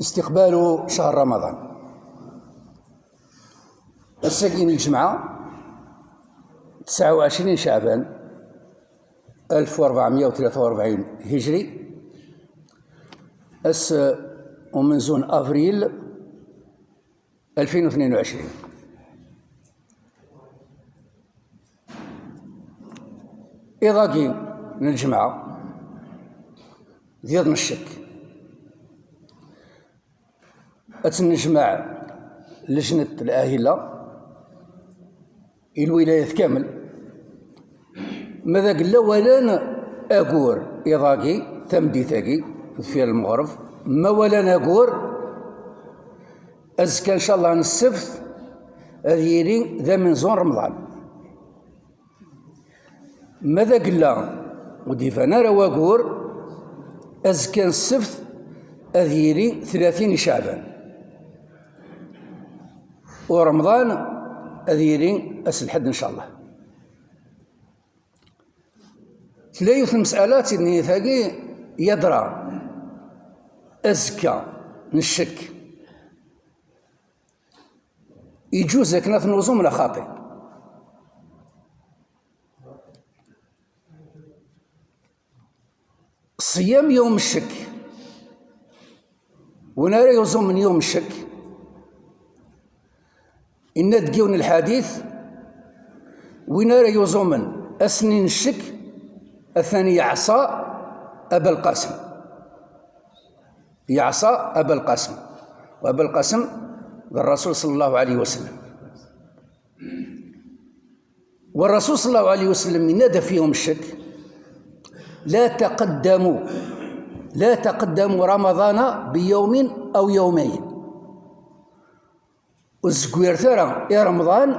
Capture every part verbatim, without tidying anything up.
استقبال شهر رمضان. Ass-agi n lǧemɛa, tesɛa u ɛecrin Ceɛban, alef u ṛebɛemya u tlata u ṛebɛin hijri, ass umenzu n avril alfin u tnin u ɛecrin. Iḍ-agi n lǧemɛa d iḍ n ccek. Ad tennejmaɛ lejnat lɛahila i lwilayat kamel, ma d agella walan agur iḍ-agi, tameddit-agi, deffir lmeɣreb, ma walan agur, azekka, ncallah, n ssebt, ad yili d amenzu n Remḍan. Ma d agella ur d-iban ara wagur, azekka n ssebt ad yili tlatin i Ceɛban. U Remḍan ad yili ass n lḥedd, ncallah. Tella yiwet n lmesala d tidniyat-agi, yadra azekka n ccek. Iǧuz akken ad t-nuẓum neɣ xaṭi? Ṣṣiyam yawm ccek. Win ara yuẓumen yawm ccek, inna-d deg yiwen lḥadit, win ara yuẓumen ass-nni n ccek, atan yeɛṣa Aba Lqasim. Yeɛṣa Aba Lqasim. Wa Aba Lqasim d Rrasul ṣalla Llahu ɛalayhi wa sallam. Wa Rrasul ṣalla Llahu ɛalayhi wa sallam yenna-d ɣef yawm ccek: "La taqaddamu, la taqaddamu Ramadana bi yawmin aw yawmayn." Ur zegwiret ara i Remḍan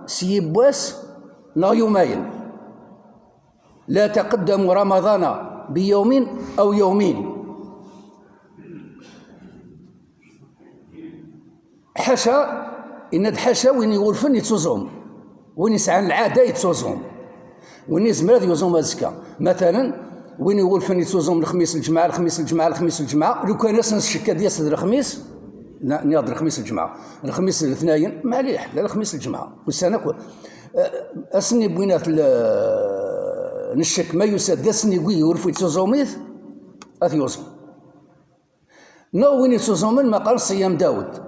s yiwwas neɣ yumayen. "La taqaddamu Ramadana bi yawmin aw yawmin." Ḥaca, yenna-d: "Ḥaca win iwulfen yettuẓum, win yesɛan lɛada yettuẓum, win yezmer ad yuẓum azekka." Matalan, win iwulfen yettuẓum lexmis, lǧemɛa, lexmis, lǧemɛa, lexmis, lǧemɛa, lukan ass n ccek ad yas d lexmis, na-, niɣ d lexmis, lǧemɛa, lexmis, letnayen, maɛliḥ, la, lexmis, lǧemɛa, ussan akk, eh, ass-nni n winat l-, n ccek ma yusa-d d ass-nni n wid iwulfen yettuẓum-it, ad t-yuẓum. Neɣ win yettuẓumen ma qqaren ṣṣiyam Dawed.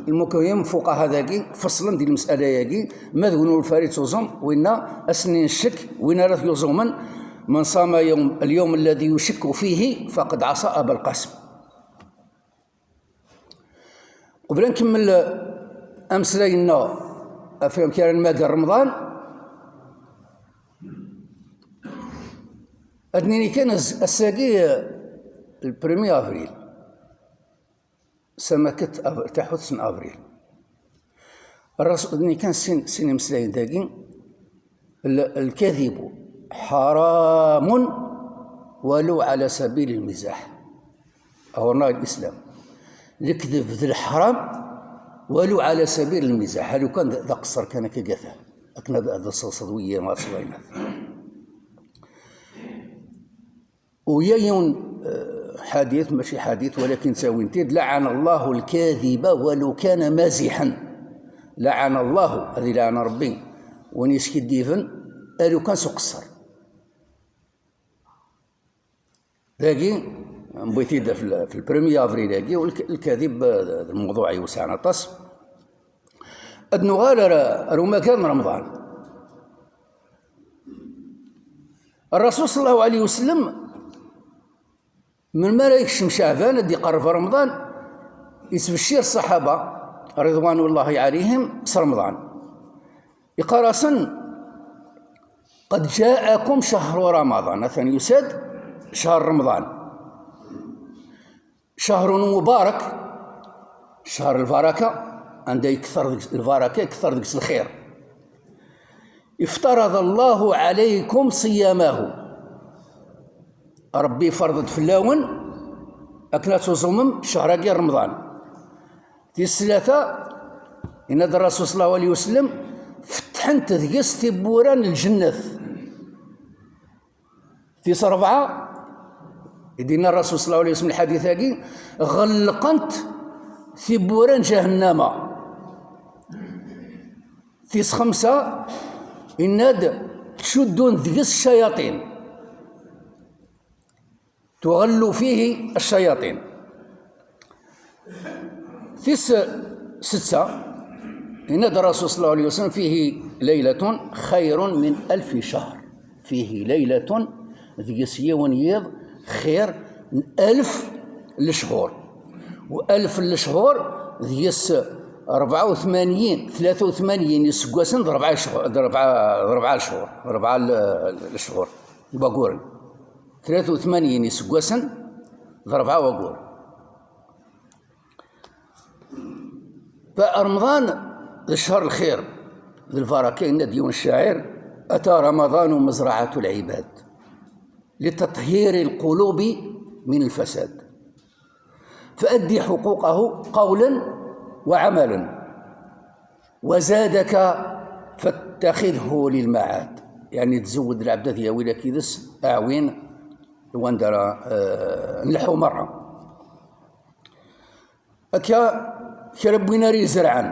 Lmuhim, fuqaha dagi feṣlen di lmesala-yagi, ma d win ur fari yettuẓum, winna ass-nni n ccek, win ara t-yuẓumen: "Man sama yawm, al-yawm alladhi yushakku fihi faqad asa Aba Lqasim." Qbel ad nkemmel ameslay-nneɣ ɣef wamek ara nmager Remḍan, ad nini kan ass-, ass-agi, eh, le premier avril, samaket av-, taḥut n avril. Rrasul, ad nini kan sin, sin imeslayen dagi, l-, الكذب حرام ولو على سبيل المزاح. Awren-aɣ Lislam. Lekdeb d leḥram, ولو على سبيل المزاح. Lukan d, d aqeṣṣer kan akka gata. Akken ad, ad tseḍseḍ wiyi ɣer ṣṣwaynet. Uya yiwen, eh, ḥadit, mačči ḥadit, walakin ttawin-t-id: "لعن الله الكاذب ولو كان مازحا." لعن الله, ad ilɛen Ṛebbi win yeskiddiben, a lukan s uqeṣṣer. Dagi, newwi-t-id f-, f-, le premier avril-agi, u lk-, lkadib, eh, d, d lmewḍuɛ yewsɛen aṭas. Ad nuɣal ar, ar umagar n Remḍan. Rrasul ṣalla Llahu ɛalayhi wa sallam, melmi ara yekcem Ceɛban, ad d-iqerreb Remḍan, yettbeccir ṣṣaḥaba, ridwanullahi ɛalayhim, s Remḍan. Yeqqar-asen: "قد جاءكم شهر رمضان." Atan yusa-d ccher Remḍan. شهر مبارك, ccher lbaraka, anda yekter deg-s lbaraka, yekter deg-s lxir. افترض الله عليكم صيامه. Ṛebbi iferḍ-d fell-awen akken ad tuẓumem ccher-agi n Remḍan. Tis tlata, yenna-d Rrasul ṣalla Llahu ɛalayhi wa sallam, fettḥent deg-s tiwwura n lǧennet. Tis ṛebɛa, i d-yenna Rrasul ṣalla Llahu ɛalayhi wa sallam lḥadit-agi, ɣelqent tiwwura n jahennama. Tis xemsa, yenna-d, ttcuddun deg-s ccayaṭin. Tuɣallu fihi ccayaṭin. Tis setta, yenna-d Rasul صلى الله عليه وسلم: فيه ليلة خير من ألف شهر. فيه ليلة, deg-s yiwen yiḍ, xir n alef lechur. U alef lechur, deg-s rebɛa u tmanyin, tlata u tmanyin iseggasen d rebɛa lechur, d rebɛa, d rebɛa lechur, d rebɛa l-, lechur, d waguren. Tlata u tmanyin iseggasen d rebɛa waguren. Fa Remḍan d ccher lxir d lbaraka, yenna-d yiwen ccacir: أتى رمضان مزرعة العباد لتطهير القلوب من الفساد، فأد حقوقه قولا وعملا، وزادك فاتخذه للمعاد. يعني, tzewwed lɛebd ad yawi lak yid-s aɛwin i wanda ara, eh, nleḥḥu merra. Akka, kra n win ara izerɛen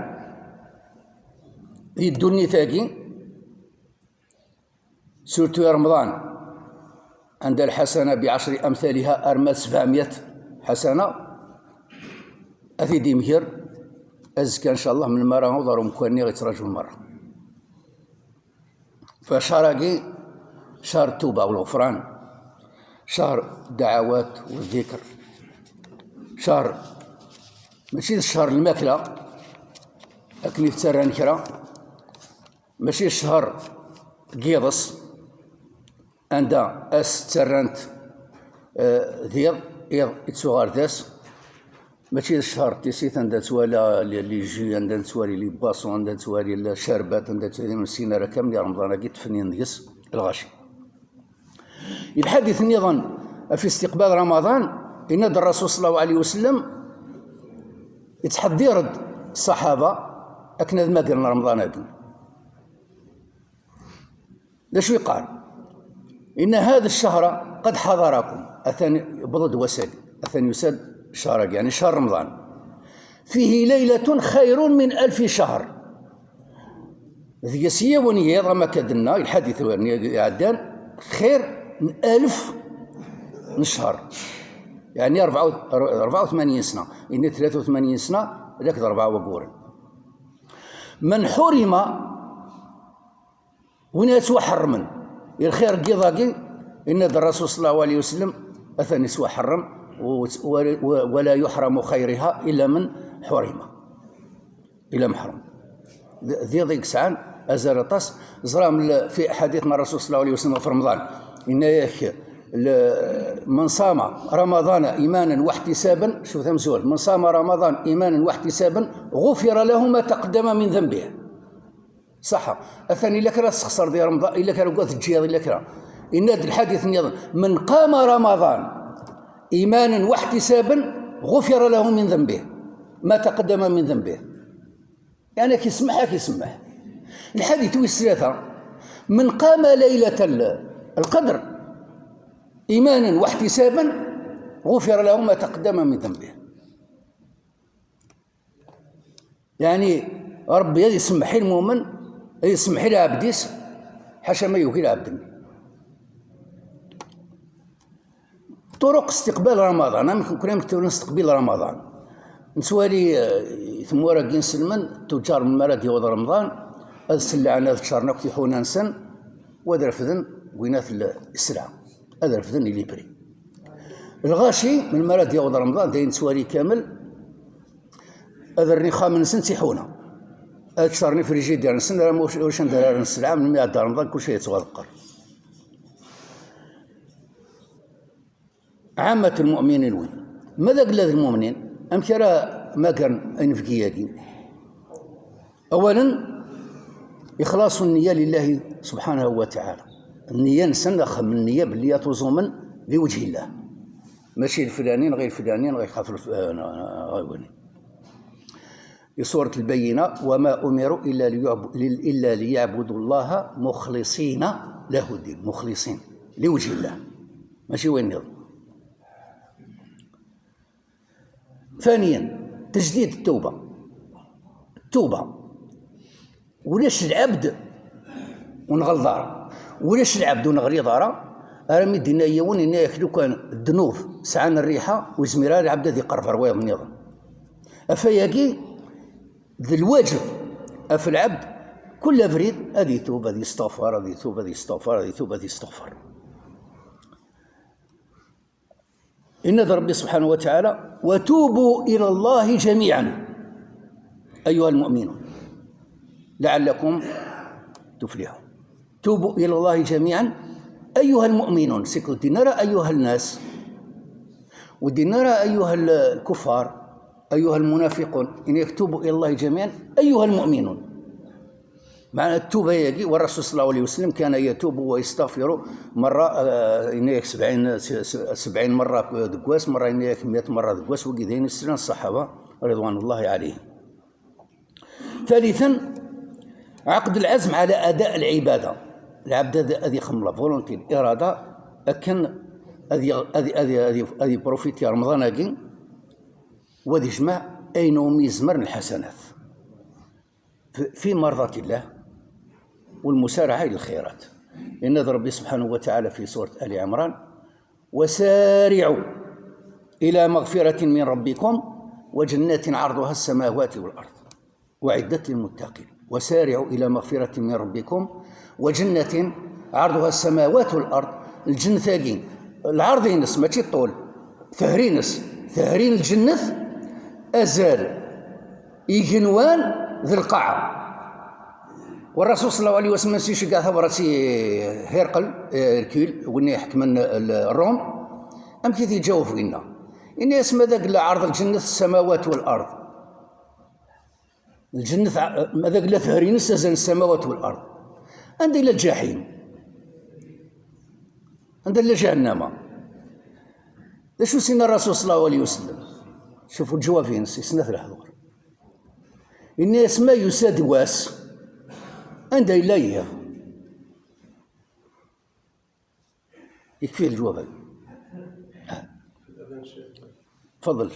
di ddunit-agi, surtout i Remḍan, anda lḥasana biɛecri amtaliha arma d sebɛemya ḥasana, ad t-id-imger azekka, ncallah, melmi ara awḍ ɣer umkan-nni i ɣ-ittraǧun merra. Fa ccher-agi, ccher ttuba u lɣefran, ccher ddeɛwat u ddikr, ccher, mačči d ccher n lmakla akken i t-ttarran kra, mačči d ccher n yiḍes, anda ass ttarran-t, eh, d iḍ, iḍ ittuɣal d ass. Mačči d ccher n tissit anda nettwali les, les jus, anda nettwali les boissons, anda nettwali lcerbat, anda nettwali, ur nessin ara kamel i Remḍan-agi, ṭṭfen-in deg-s lɣaci. Lḥadit nniḍen ɣef istiqbal Ramadan, yenna-d Rasul صلى الله عليه وسلم, ittḥeddir-d ṣṣaḥaba akken ad magren Remḍan-agi. D acu yeqqar? إن هذا الشهر قد حضركم. Atan yewweḍ-d wass-agi. Atan yusa-d ccher-agi, يعني شهر رمضان. فيه ليلة خير من ألف شهر. Deg-s yiwen yiḍ, am akka d-nenna, lḥadit iɛeddan, xir n alef n ccher. يعني rebɛa u, rebɛa u tmanyin sna. Ini tlata u tmanyin sna, d akked rebɛa waguren. من حرم Win yettwaḥerrmen i lxir n yiḍ-agi, yenna-d Rasul صلى الله عليه وسلم, atan yettwaḥerrem, u, u, ولا يحرم خيرها إلا من حرم. إلا محرم. D, d iḍ i yesɛan azal aṭas. Ẓram l-, fi ḥadit n Rasul صلى الله عليه وسلم ɣef Remḍan. Yenna-yak, l-, من صام رمضان إيمانا واحتسابا, شوف tamzult, من صام رمضان إيمانا واحتسابا غفر له ما تقدم من ذنبه. Ṣaḥa. Atan illa kra tessexṣer di Remḍan, illa kra ugad teǧǧiḍ, illa kra. Yenna-d lḥadit nniḍen: من قام رمضان إيمانا واحتسابا غفر له من ذنبه ما تقدم من ذنبه. يعني, ad k-isemmeḥ, ad k-isemmeḥ. Lḥadit wis tlata: من قام ليلة ال-, القدر إيمانا واحتسابا غفر له ما تقدم من ذنبه. يعني, Ṛebbi ad isemmeḥ i lmumen, ad isemmeḥ i lɛebd-is, ḥaca ma yugi lɛebd-nni. طرق استقبال رمضان, amek, amek tura nesteqbil Ramadan. Nettwali, eh, i tmura-agi inselmen, tuǧǧar melmi ara d-yaweḍ Remḍan, ad sellɛen, ad ččaren akk tiḥuna-nsen, u ad refden winat l-, sselɛa, ad refden i les prix. Lɣaci, melmi ara d-yaweḍ Remḍan, d ayen nettwali kamel, ad rren ixxamen-nsen d tiḥuna. Ad ččaren ifrijidir-nsen, ala ma ulac anda ara rren sselɛa, melmi iɛedda Remḍan, kulci yettwaḍeqqer. عامة المؤمنين win. Ma d agellad n lmumnin, amek ara magren inebgi-agi? أولا, إخلاص النية لله سبحانه وتعالى. Nniya-nsen, axemmem, nniya belli ad t-uẓumen di وجه الله. Mačči d leflani, neɣ i leflani, neɣ ixaf lef-, eh, neɣ, neɣ, neɣ, i surat Lbayyina: وما أمروا إلا ليعب-, إلا ليعبدوا الله مخلصين له الدين. مخلصين. لوجه الله. Mačči wayen nniḍen. ثانيا, Tejdid ttawba. Ttawba. Ulac lɛebd ur nɣelḍ ara. Ulac lɛebd ur neɣliḍ ara. Armi d-inna yiwen, inna-yak lukan ddnub sɛan rriḥa, ur yezmir ara lɛebd ad iqerreb ar wayeḍ nniḍen. Ɣef wayagi, d lwaǧeb ɣef lɛebd, kul abrid ad itub, ad yesteɣfer, ad itub, ad yesteɣfer, ad itub, ad yesteɣfer. Inna-d Ṛebbi subḥanahu wa taɛala: "Wa tubu ila Llahi jamiɛan, ayyuha lmu'minun, laɛallakum tuflihun." Tubu ila Llahi jamiɛan, ayyuha lmu'minun. Sik ur d-inna ara ayyuha nnas, ur d-inna ara ayyuha lkuffar, ayyuha lmunafiqun. Inna-yak: "Tubu ila Llahi jamiɛan, ayyuha lmu'minun." Meɛna ttuba-agi, wa Rasul sallallahu alayhi wa sallam kana yatubu wa yastaɣfiru merra, eh, inna-yak sebɛin, se-, se-, sebɛin merra deg wass, merra inna-yak miṭ merra deg wass, wagi d ayen i slan ṣṣaḥaba, ridwanullahi alayhim. Thalithan, ɛaqed lɛazm ɛala ada lɛibada. Lɛebd ad, ad ixemmem la volonté, lirada, akken ad y-, ad, ad, ad, ad, ad iprofiti Remḍan-agi, wa ad ijmeɛ ayen umi yezmer n lḥasanat. في، في مرضاة الله والمسارعة إلى الخيرات. Inna-d Ṛebbi subḥanahu wa taɛala fi surat Ali Ɛemṛan: "وسارعوا إلى مغفرة من ربكم وجنة عرضها السماوات والأرض أعدت للمتقين. وسارعوا إلى مغفرة من ربكم وجنة عرضها السماوات والأرض." Lǧennet-agi, lɛerḍ-ines mačči ṭṭul, tehri-ines, tehri n lǧennet azal igenwan d lqaɛa. Wa Rasul sallallahu alayhi wa sallam, si iceggeɛ tabrat i Hirqel, eh, Hercule, winna iḥekmen l-, Ṛum, amek i t-iǧaweb winna? Inna-yas: "Ma d agella ɛerḍ lǧennet, ssamawat wal ard." Lǧennet, ma d agella tehri-ines azal n ssamawat wal ard. Anda yella lǧaḥim? Anda yella ǧahennama? D acu s-inna Rasul sallallahu alayhi wa sallam? Cufu lǧawab-ines, yesna-t lehdur. Inna-yas: "Ma yusa-d wass, anda yella yiḍ?" Yekfi lǧawab-agi. Tfaḍel.